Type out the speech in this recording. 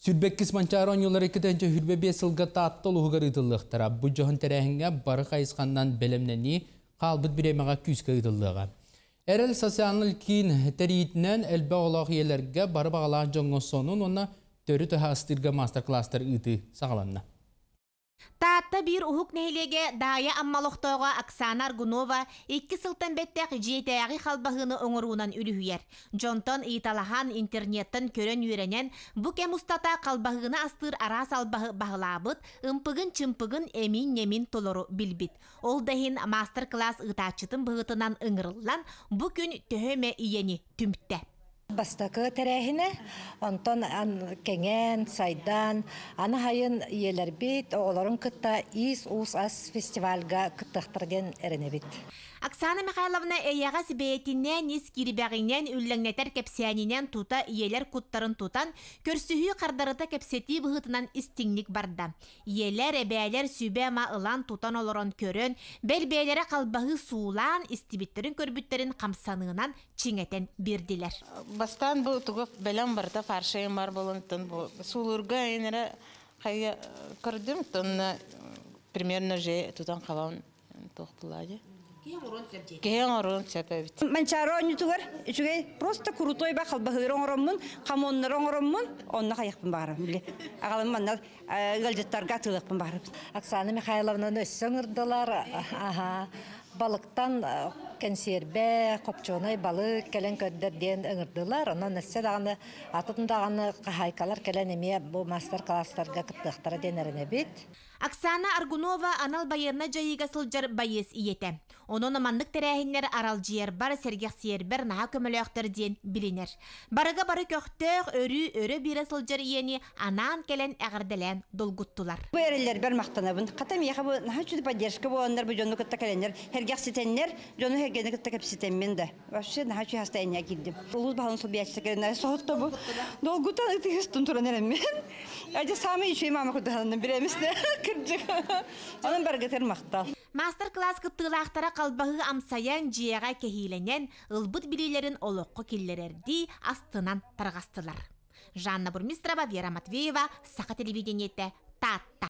Сүүрбэккис Манчаары оонньуулара 2025 сылга Таатта улууһугар ыытыллыахтара. Бу дьоһун тэрээһиҥҥэ бары хайысханнан бэлэмнэнии хаалбыт бириэмэҕэ күүскэ ыытыллыаҕа. Эрэл социальнай киин тэрийиитинэн элбэх оҕолоох ийэлэргэ бары баҕалаах дьоҥҥо сонун уонна төрүт аһы астыырга маастар-кылаастар ыытыы саҕаланна. Таатта биир уһук нэһилиэгэ Даайа Амма олохтооҕо Оксана Аргунова икки сылтан бэттэх дьиэтээҕи халбаһыыны оҥоруунан үлүһүйэр. Дьонтон ыйыталаһан, интернеттэн көрөн үөрэнэн, бу кэм устата халбаһыыны астыыр араас албаһы баһылаабыт, ымпыгын-чымпыгын эмин-нэмин толору билбит. Ол да иһин маастар-кылаас ыытааччытын быһыытынан ыҥырыллан, бу күн төһө эмэ ийэни түмтэ. Бастакы тэрээһинэ, онтон кэҥээн, сайдан, аны сайын ийэлэрбит оҕолорун кытта Иис-уус ас фестивальга кыттыахтара диэн эрэнэбит. Оксана Михайловна эйэҕэс бэйэтинэн, ис киирбэҕинэн, үллэҥнэтэр кэпсээнинэн тута ийэлэр куттарын тутан, көрсүһүү хардарыта кэпсэтии быһыытынан истиҥник барда. Ийэлэр, эбээлэр сүбэ-ама ылан тутан олорон көрөн, бэл бэйэлэрэ халбаһыы суулаан, истибиттэрин-көрбүттэрин хамсаныынан чиҥэтэн биэрдилэр. Бастаан бу тугу бэлэм барыта фаршайым бар буолан бу суулуурга эрэ хайа көрдүм тонна примерно же тутан хабан туох булаадьы. Киһи оҥоруон сөп эбит. Манчаары оонньуутугар үчүгэй просто крутой ба халбаһыыр оҥороммун, хамоннары оҥороммун, онно хайахпын баҕарабын били. Аҕалым манна ыалдьыттарга атыылыахпын баҕарабын. Оксана Михайловнаны өссө ыҥырдылар. Аха. Балыктан кэнсиэрбэ, хопчуонай балык кэлэн көрдөр диэн ыҥырдылар. Онон өссө даҕаны атын даҕаны хаһаайкалар кэлэн эмиэ бу мастер-класстарга кыттыахтара диэн эрэнэбит. Оксана Аргунова анал байыаннай дьайыыга сылдьар байыас ийэтэ. Онон маннык тэрээһиннэр аралдьыйарбар, сэргэхсийэрбэр наһаа көмөлөөхтөр диэн билинэр. Барыга бары көхтөөх, өрүү өрө биэрэ сылдьар ийэни анаан кэлэн эҕэрдэлээн долгуттулар. Бу эрэллэрбэр махтанабын. Хата миэхэ бу наһаа үчүгэй поддержка буоланнар бу дьону кытта кэлэннэр, сэргэхситэннэр, дьону сэргэни кытта кэпсэтэммин да. Вообще наһаа үчүгэй состояние киирдим. Улуус баһылын солбуйааччыта кэлэн соһутта бу. Долгутан ытыһыстын туран эрэммин. Эдьэ саамай үчүгэй маама курдук биремисне кырдьык. Онон баргытыр махтал. Маастар-кылаас кыттыылаахтара халбаһыы амсайан, дьиэҕэ кэһиилэнэн, ылбыт билиилэрин олоххо киллэрэрдии астынан тарҕастылар. Жанна Бурмистрова, Вера Матвеева, Саха телевидениетэ, Таатта.